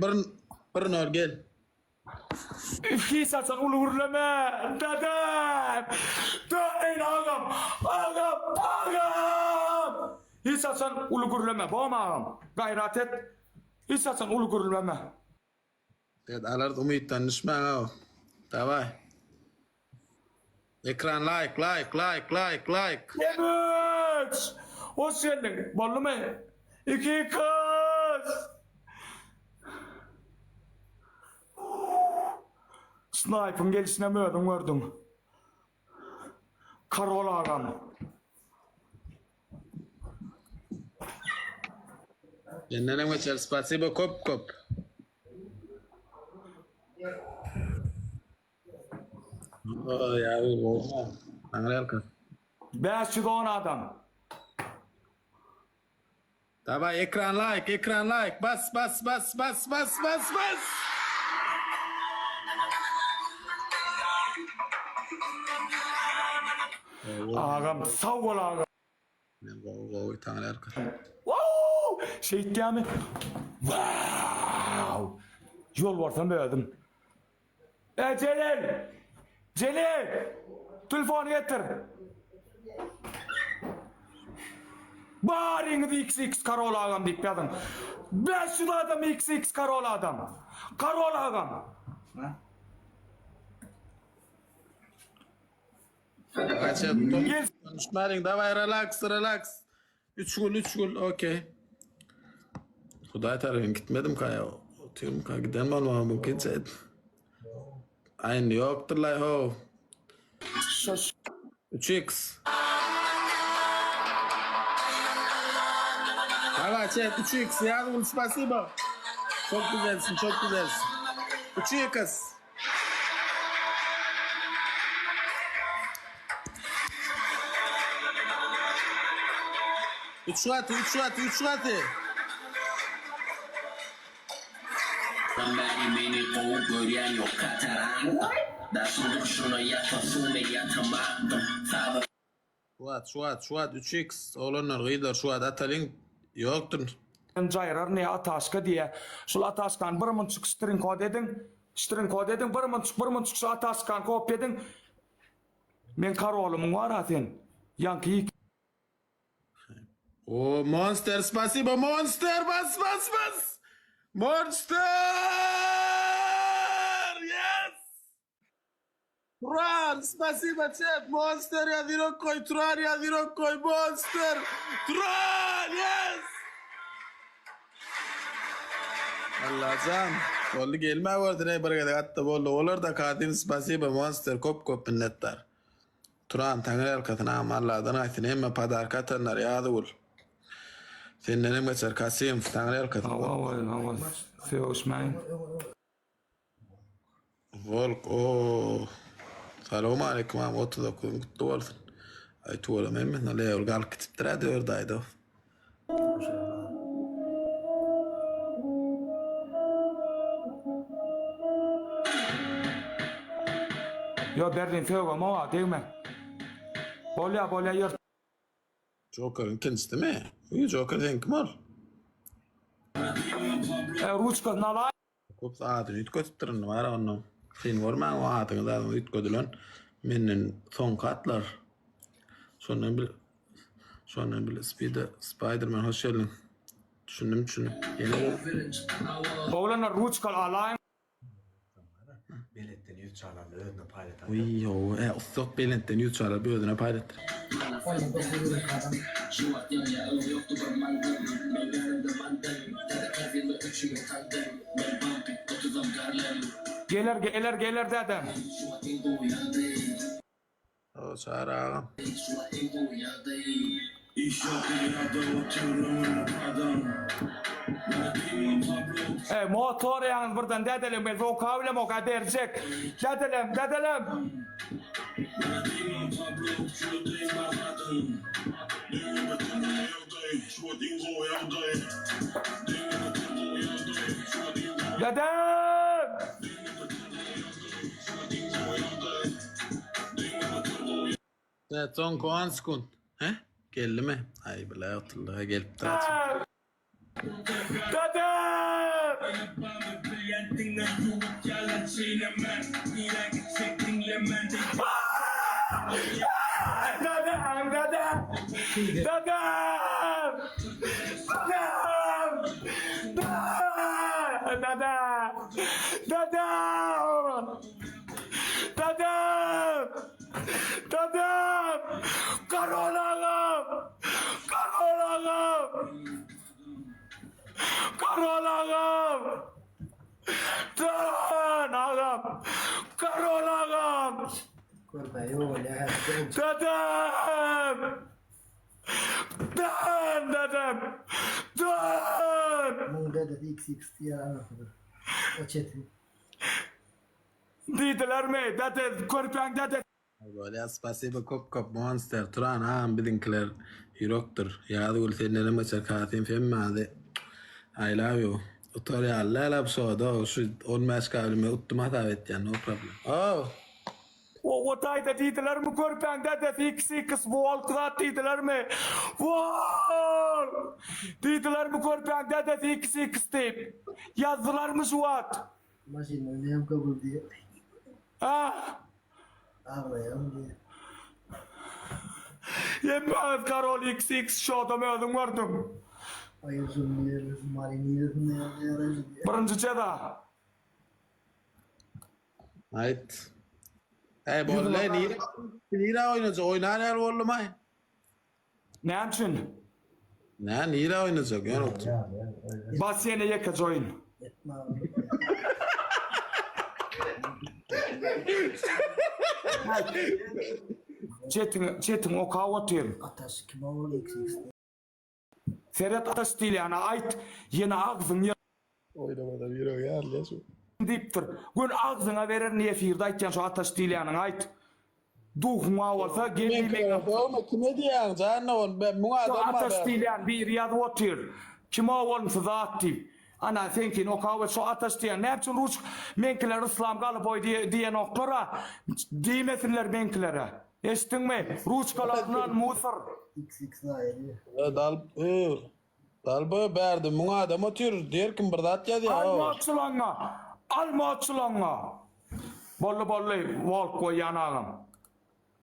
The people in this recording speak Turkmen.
Bir bir nol gel. Hiç haçan uly gürleme. Dadam. Döneýin agam. Agam. Agam. Hiç haçan uly gürleme. Bom agam. Gaýrat et. Hiç haçan uly gürleme. Evet alart umytdan düşmäň aw. Daway. Ekran like like like like like. Demiş. Hoş geldiň. Boldumy? Iki kız. Snayp'ın gelişine mi özüň gördüň? Karol agam. Senden hem geçer. Spasibo köp köp. Oh, ya bu. Taňry ýalkasyn. 510 adam. Daway ekran like, ekran like. Bas bas bas bas bas bas bas. Agam sag bol agam. Men gowy gowy taňry ýalkasyn. Wow! Şeýtýämi? Wow! Ýol barsam özüm. E Jelil! Jelil! Telefony getir. Baryňyz XX Karol agam diýip ýazyň. 500 adam XX Karol adam. Karol agam. Kaça Gel. Konuşmalyň daway relax relax. Üç gül üç gül okey. Hudaý tarapyn gitmedim kaya. Otyrym ka giden bolmagam mümkin çet. Aýny ýokdur lay ho. 3x. Daway chat 3x Yazgül spasibo. Çok güzelsin çok güzelsin. 3x. Üç gaty, üç gaty, üç gaty. Bäri meni gowy görýän ýok kataranta Daşym durşuna ýatasyn we ýatamadym Saba Şu wagt, şu wagt, şu wagt 3x oglanlar, gyzlar şu wagt atalyň ýokdur. Jaýrar ne ataşka diýä. Şul ataşkany bir munçuk string kod ediň. String kod ediň bir munçuk bir munçuk şu ataşkany kopýa ediň. Men karolymyň bar-a sen. Ýaňky ýik. O Monster spasibo Monster bas bas bas. Monster! Yes! Turan spasibo chat Monster ýazyrok goý Turan ýazyrok goý Monster Turan yes! Allajan boldy gelmä gördün ey bir gezek atda boldy olar da Kadym spasibo Monster köp köp minnetdar. Turan taňry ýalkasyn agam Alladan gaýtsyn hemme podarka atanlar Ýazygül. Sendenem geçer Kasymow taňry ýalkasyn. Hawa hawa hawa sögüşmäýin. Wolk o Salowmaleýkim agam 39 güň gutly bolsun. Aý tüweleme hemmesine level galyp gitipdir-ä dört aýda. Ýo Berlin sögem oa degme. Bolýa bolýa ýyrt. Jokeriň ikinjisimi? Uý Joker sen kim ol? E ruçkasyny alaý. Köpüsi adyny üýtgedipdir indi bar onda. Kyn görmäň o adyňyz adyňyz üýtgedilen menden soňky atlar. Şondan bil şondan bil spida spiderman hoş geldiň. Düşündim düşündim. Ýene Oglanlar ruçka alaýyň. Belentden ýüz çalanda özüne paýlat aýdyp. Wiý hawa ä ussat belentden ýüz çalyp özüne paýlatdyr. Geler geler geler dädem. Hawa Çary agam. Ey motor ýaňyz birden dädelem men oka bilemok a berjek. Dädelem dädelem. Dädem! Tä soňky on sekunt. Hä? Geldimi? Aý bile otuldy. Gelipdir. Dädem! Dadam, dadam. Dadam. Dadam. Dadam. Dadam. Dadam. Dadam. Karol agam. Karol agam. Karol agam. Dan agam. Karol agam. Körpe ýok ýa. Dadam. Dan dadam. Dan. Muň dedesi XX diýýär anasydyr. O çetin. Diýdilermi? Dede körpäň dede. Bolýa spasiba köp köp monster Turan agam biziňkiler ýürekdir Ýazgül sendenem geçer Kasym hemmäňizi I love you utar ýaly däl bu şoda şu 15 k bilme utdum hasap etýän no problem oh. O o taýda diýdilermi körpäň dedesi XX wolk zat diýdilermi? Wolk! Diýdilermi körpäň dedesi XX diýip? Ýazdylarmy şu wagt? Maşynda näme kabul diýýär. Ah! Aglaýam diýýär. Hemmäňiz karol XX şodam özüň gördüň. Aýyrsyn diýýär, Mary niresinde ýazýar diýýär. Birinji jeza. Aýt. Äý boldy nire nire oýnajak oýnar ýaly boldumaý. Näme üçin? Nä nire oýnajak ýöne otur. Bas ýene ýekeje oýun. Çetiň çetiň okap otyr. Ataş kim ol XX. Seret ataş diýilýäne aýt ýene agzyň ýer. Oýnamada ýüregi ýarylýar şu. Diýipdir. Gön agzyňa bererin efirde aýtýan şu ataş diýilýäniňi aýt. Duhuň bar bolsa gel diýmegiň. Dogmy kime diýýäň jan dogan ben muň Şu adam bar ataş diýilýän biri ýazyp otyr. Kim o bolumsyz zat diýip. Ana seňkini okap et şu ataş diýen näme üçin rus meňkiler yslam galaboý diýenoklara diýmesinler meňkilere. Eşitdiňmi? Ruçkalaryndan musor. XX aýry. Dal Dalby bärde muň adam otyr her kim bir zat ýazýar Alma açylanda. Alma açylanda. Boldy boldy wolk goýýan agam.